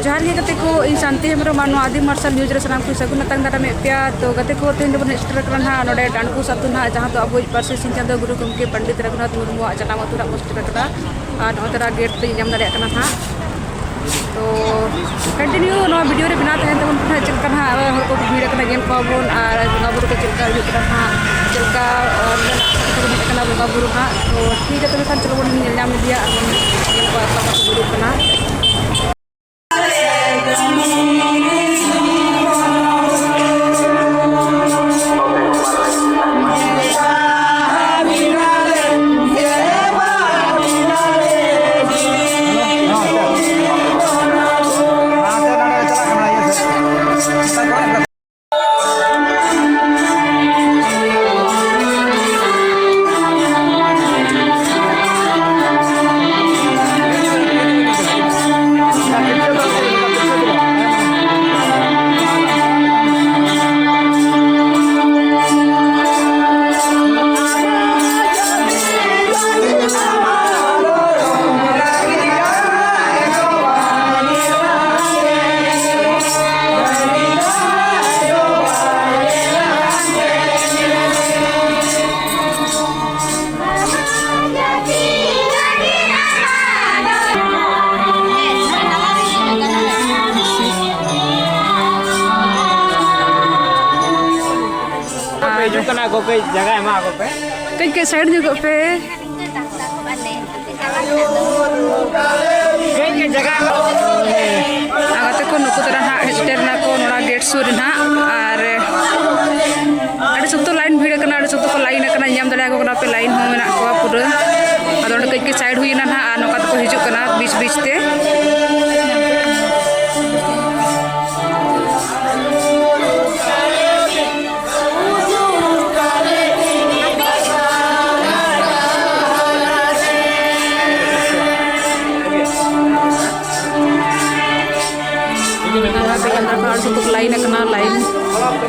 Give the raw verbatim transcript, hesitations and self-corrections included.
ᱡᱚᱦᱟᱨ ᱜᱮ ᱜᱟᱛᱮ ᱠᱚ, ᱤᱧ ᱥᱟᱱᱛᱤ ᱦᱮᱢᱵᱨᱚᱢ ᱟᱨ ᱱᱚᱣᱟ ᱟᱹᱫᱤᱢ ᱢᱟᱨᱥᱟᱞ ᱱᱤᱭᱩᱡᱽ ᱨᱮ ᱥᱟᱱᱟᱢ ᱠᱚ ᱥᱟᱹᱜᱩᱱ ᱟᱛᱟᱝ ᱫᱟᱨᱟᱢᱮᱫ ᱯᱮᱭᱟ᱾ ᱛᱚ ᱜᱟᱛᱮ ᱠᱚ, ᱛᱮᱦᱮᱧ ᱫᱚᱵᱚᱱ ᱦᱮᱡ ᱥᱮᱴᱮᱨ ᱟᱠᱟᱱᱟ ᱱᱟᱦᱟᱜ ᱱᱚᱰᱮ ᱰᱟᱱᱠᱩᱥ ᱟᱹᱛᱩ ᱱᱟᱦᱟᱜ, ᱡᱟᱦᱟᱸ ᱫᱚ ᱟᱵᱚᱭᱤᱡ ᱯᱟᱹᱨᱥᱤ ᱥᱤᱧ ᱪᱟᱸᱫᱳ ᱜᱩᱨᱩ ᱜᱚᱢᱠᱮ ᱯᱚᱱᱰᱤᱛ ᱨᱚᱜᱷᱩᱱᱟᱛᱷ ᱢᱩᱨᱢᱩᱣᱟᱜ ᱡᱟᱱᱟᱢ ᱟᱹᱛᱩ ᱱᱟᱦᱟᱜ ᱵᱚᱱ ᱥᱮᱴᱮᱨ ᱟᱠᱟᱱᱟ᱾ ᱟᱨ ᱱᱚᱜᱼᱚᱭ ᱛᱚᱨᱟ ᱜᱮᱴ ᱯᱮ ᱧᱮᱞ ᱧᱟᱢ ᱫᱟᱲᱮᱭᱟᱜ ᱠᱟᱱᱟ ᱱᱟᱦᱟᱜ᱾ ᱛᱚ continue ᱱᱚᱣᱟ ᱵᱷᱤᱰᱤᱭᱳ ᱨᱮ ᱵᱮᱱᱟᱣ ᱛᱟᱦᱮᱱ ᱛᱟᱵᱚᱱ ᱯᱮ ᱱᱟᱦᱟᱜ, ᱪᱮᱫ ᱞᱮᱠᱟ ᱱᱟᱦᱟᱜ ᱦᱚᱲ ᱠᱚ ᱵᱷᱤᱲ ᱟᱠᱟᱱᱟ, ᱧᱮᱞ ᱠᱚᱣᱟ ᱵᱚᱱ ᱟᱨ ᱵᱚᱸᱜᱟ ᱵᱩᱨᱩ ᱠᱚ ᱪᱮᱫ ᱞᱮᱠᱟ ᱦᱩᱭᱩᱜ ᱠᱟᱱᱟ ᱱᱟᱦᱟᱜ, ᱪᱮᱫ ᱞᱮᱠᱟ, ᱟᱨ ᱱᱚᱰᱮ ᱱᱟᱜ ᱠᱚ ᱦᱮᱡ ᱟᱠᱟᱱᱟ ᱵᱚᱸᱜᱟ ᱵᱩᱨᱩ ᱱᱟᱦᱟᱜ᱾ ᱛᱚ ᱴᱷᱤᱠ ᱜᱮᱭᱟ, ᱛᱚᱵᱮ ᱠᱷᱟᱱ ᱪᱚᱞᱚ ᱵᱚᱱ ᱧᱮᱞ ᱧᱟᱢ ᱤᱫᱤᱭᱟ ᱟᱨ ᱵᱚᱱ ᱧᱮᱞ ᱠᱚᱣᱟ ᱚᱠᱟ ᱚᱠᱟ ᱠᱚ ᱫᱩᱲᱩᱵ ᱠᱟᱱᱟ᱾ ᱦᱤᱡᱩᱜ ᱠᱟᱱᱟ ᱠᱚ, ᱠᱟᱹᱡ ᱡᱟᱭᱜᱟ ᱮᱢᱟ ᱠᱚ ᱯᱮ᱾ ᱠᱟᱹᱡ ᱠᱟᱹᱡ side ᱧᱚᱜᱚᱜ ᱯᱮ᱾ ᱠᱟᱹᱡ ᱠᱟᱹᱡ ᱡᱟᱭᱜᱟ ᱮᱢᱟ ᱠᱚ᱾ ᱟᱨ ᱜᱟᱛᱮ ᱠᱚ, ᱱᱩᱠᱩ ᱛᱟᱨᱟ ᱱᱟᱦᱟᱜ ᱦᱮᱡ ᱥᱮᱴᱮᱨ ᱮᱱᱟ ᱠᱚ ᱱᱚᱰᱮ ᱜᱮᱴ ᱥᱩᱨ ᱨᱮ ᱱᱟᱦᱟᱜ᱾ ᱟᱨ ᱟᱹᱰᱤ ᱥᱚᱠᱛᱚ line ᱵᱷᱤᱲ ᱟᱠᱟᱱᱟ, ᱟᱹᱰᱤ ᱥᱚᱠᱛᱚ ᱠᱚ line ᱟᱠᱟᱱᱟ᱾ ᱧᱟᱢ ᱫᱟᱲᱮᱭᱟᱠᱚ ᱠᱟᱱᱟ ᱯᱮ, line ᱦᱚᱸ ᱢᱮᱱᱟᱜ ᱠᱚᱣᱟ ᱯᱩᱨᱟᱹ᱾ ᱟᱫᱚ ᱚᱸᱰᱮ ᱠᱟᱹᱡ ᱠᱟᱹᱡ side ᱦᱩᱭ ᱮᱱᱟ ᱱᱟᱦᱟᱜ, ᱟᱨ ᱱᱚᱝᱠᱟ ᱛᱮᱠᱚ ᱦᱤᱡᱩᱜ ᱠᱟᱱᱟ ᱵᱤᱪ ᱵᱤᱪ ᱛᱮ᱾ ᱟᱨ ᱥᱩᱫᱷᱩ line ᱟᱠᱟᱱᱟ, line᱾